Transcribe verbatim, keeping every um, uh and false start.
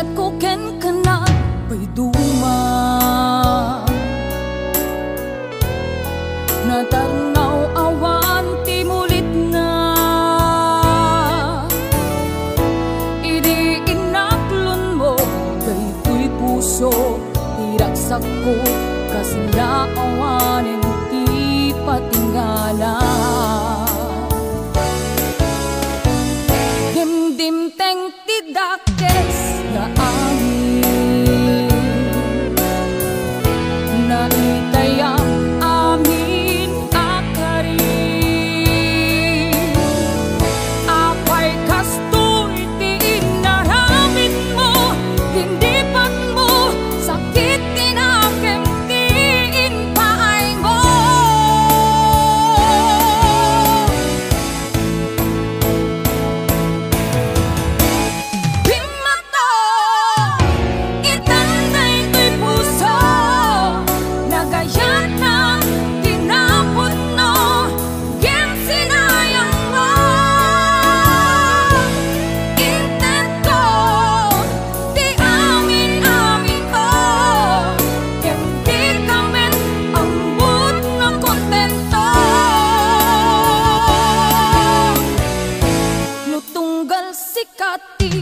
Ko ken kana pay duma. Natarnaw awan ti mulitna. Idi inaklonmo daytoy puso, ti ragsakko kasla awanen ti patingala. Dimdimteng ti dakes nga amin. Naitayam amin a kari. Apay kastoy ti inaramidmo, lindipatmo, sakit ti nakem ti impaaymo. Bimmato itan daytoy puso, nagayatna ti napudno, ngem sinayangmo. Intedko ti amin-aminko, ngem dika met ammok nga kontento. No tunggal sika ti